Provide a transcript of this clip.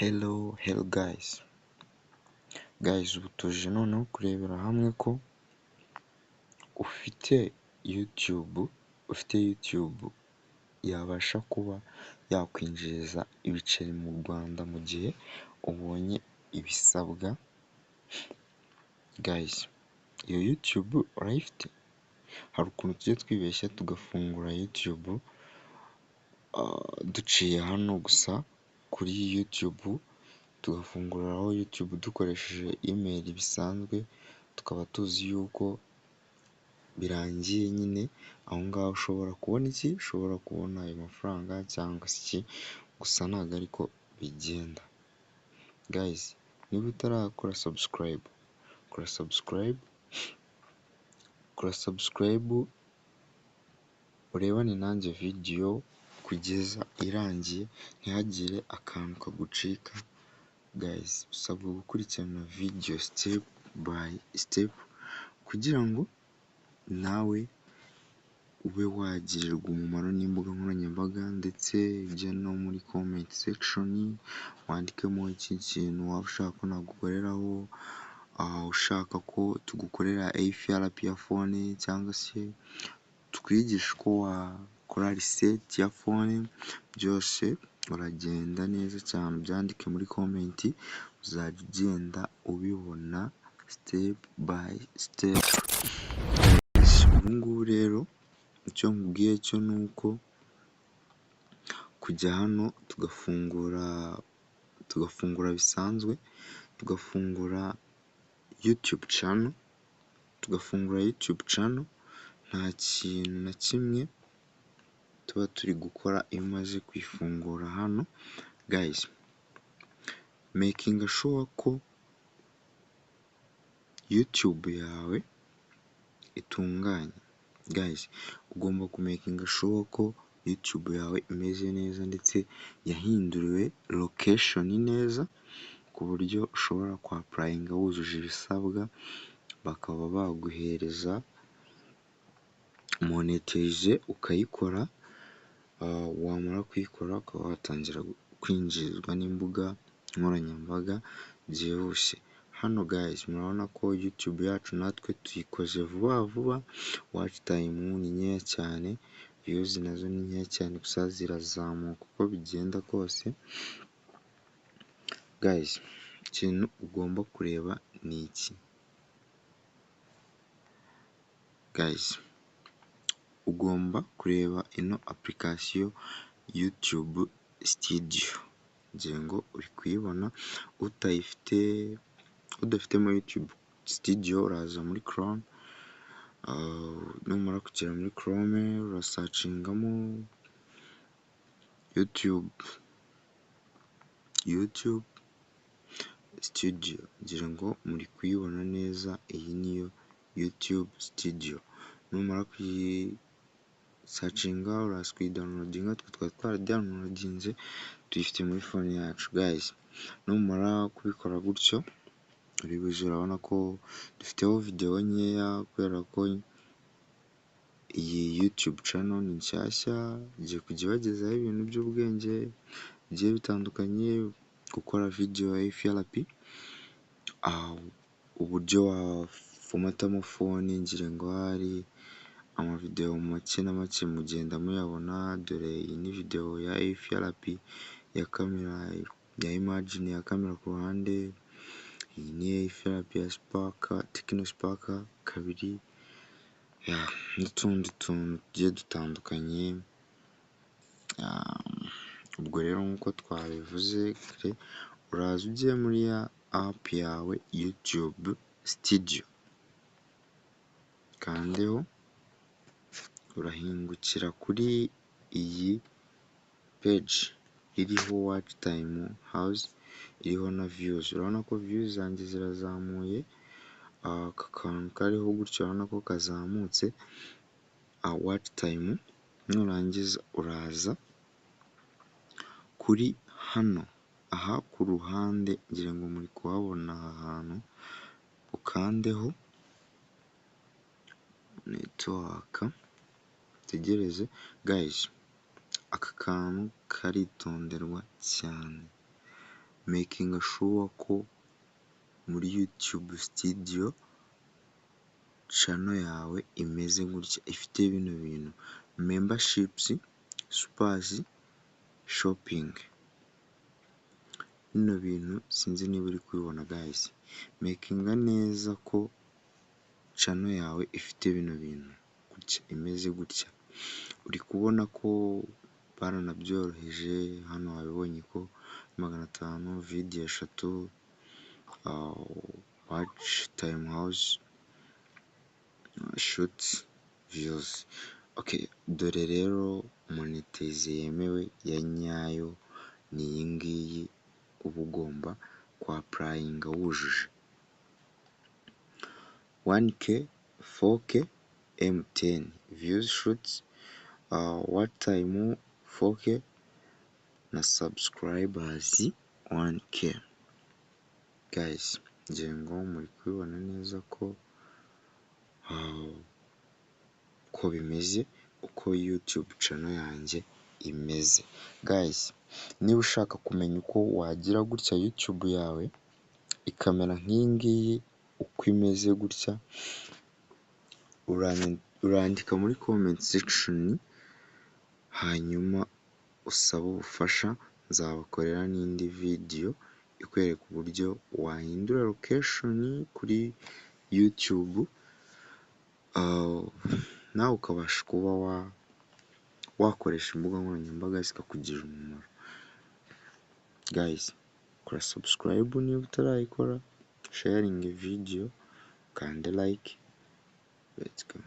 Hello hello guys, guys, ubu tuje noneho kurebera hamwe ko ufite YouTube, ufite YouTube yabasha kuba yakwinjiriza ibiceri mu Rwanda mu gihe ubonye ibisabwa. Guys, iyo YouTube urayifite? Hari ukuntu tujya twibeshya tugafungura YouTube duciye hano gusa kuri YouTube, tugafunguriraho YouTube dukoresheje email bisanzwe, tukaba tuzi yuko birangiye nyine aho ngaho ushobora kubona iki? Ushobora kubona ayo mafaranga cyangwa se iki, gusa ntabwo ariko bigenda. Guys, niba utarakora subscribe, kora subscribe, kora subscribe, urebane nanjye video kugeza irangiye, ntihagire akantu kagucika. Guys, usabwa gukurikirana video step by step kugira ngo nawe ube wagirirwa umumaro n'imbuga nkoranyambaga, ndetse ujye no muri comment section wandikemo ikindi kintu waba ushaka ko nagukoreraho, ushaka ko tugukorera FRP ya phone cyangwa se tukwigisha uko wakora reset ya phone, byose uragenda neza cyane ubyandike muri comment, uzajya ugenda ubibona step by step. Ubu ngubu rero icyo nkubwiye cyo ni uko kujya hano tugafungura bisanzwe, tugafungura YouTube channel, tugafungura YouTube channel, nta kintu na kimwe tuba turi gukora iyo umaze kuyifungura hano. Guys, making sure ko YouTube yawe itunganye. Guys, ugomba kumakinga sure ko YouTube yawe imeze neza ndetse yahinduriwe location neza, ku buryo ushobora kwapplyinga wujuje ibisabwa, bakaba baguhereza monetize ukayikora, wamara kuyikora ukaba watangira kwinjizwa n'imbuga nkoranyambaga byihuse. Hano guys, murabona ko YouTube yacu natwe tuyikoze vuba vuba, watch time ni nkeya cyane, views nazo ni nkeya cyane, gusa zirazamuka uko bigenda kose. Guys, ikintu ugomba kureba ni iki: guys, ugomba kureba ino application YouTube Studio, ngira ngo uri kuyibona, utayifite, udafitemo YouTube Studio, uraza muri Chrome, numara kugera muri Chrome urasearchingamo YouTube Studio, ngira ngo muri kuyibona neza, iyi niyo YouTube Studio. Numara kuyisearchinga uraza kuyidownloadinga, twe twari twaradownloadinze tuyifite muri phone yacu. Guys, numara kubikora gutyo uribuze, urabona ko dufiteho video nkeya kubera ko iyi YouTube channel ni nshyashya, igiye kujya ibagezaho ibintu by'ubwenge bigiye bitandukanye, gukora video ya FRP, uburyo waformatamo phone, ngira ngo ahari amavideo make na make mugenda muyabona. Dore iyi ni video ya FRP ya camera ya imagine ya camera ku ruhande, iyi ni FRP ya Spark, Tecno Spark 2, n'utundi tuntu tugiye dutandukanye. Ubwo rero nk'uko twabivuze kare, uraza ujye muri ya app yawe YouTube Studio, ukandeho, urahingukira kuri iyi page iriho watch time hours, iriho na views. Urabona ko views zanjye zirazamuye, aka kantu kariho gutya urabona ko kazamutse, watch time. Nurangiza uraza kuri hano aha ku ruhande, ngira ngo muri kuhabona aha hantu, ukandeho network, utegereze. Guys, aka kantu karitonderwa cyane. Making sure ko muri YouTube Studio channel yawe imeze gutya, ifite bino bintu: memberships, supers, shopping. Bino bintu sinzi niba uri kubibona, guys. Makinga neza ko channel yawe ifite bino bintu gutya, imeze gutya. Uri kubona ko baranabyoroheje hano, wabibonye ko 500, video eshatu, watch time hours, shorts views. Dore rero monetize yemewe ya nyayo ni iyi ngiyi uba ugomba kwapplyinga wujuje: 1K, 4K, M10, views, shorts, watch time 4K na subscribers 1K. Guys, ngira ngo muri kubibona neza ko bimeze, uko YouTube channel yanjye imeze. Guys, niba ushaka kumenya uko wagira gutya YouTube yawe ikamera nk'iyi ngiyi uko imeze gutya, urandika muri comment section, hanyuma usabe ubufasha, nzabakorera n'indi video ikwereka uburyo wahindura location kuri YouTube, nawe ukabasha kuba wakoresha imbuga nkoranyambaga zikakugirira umumaro. Guys, kora subscribe niba utarayikora, sharinge video, ukande like, let's go.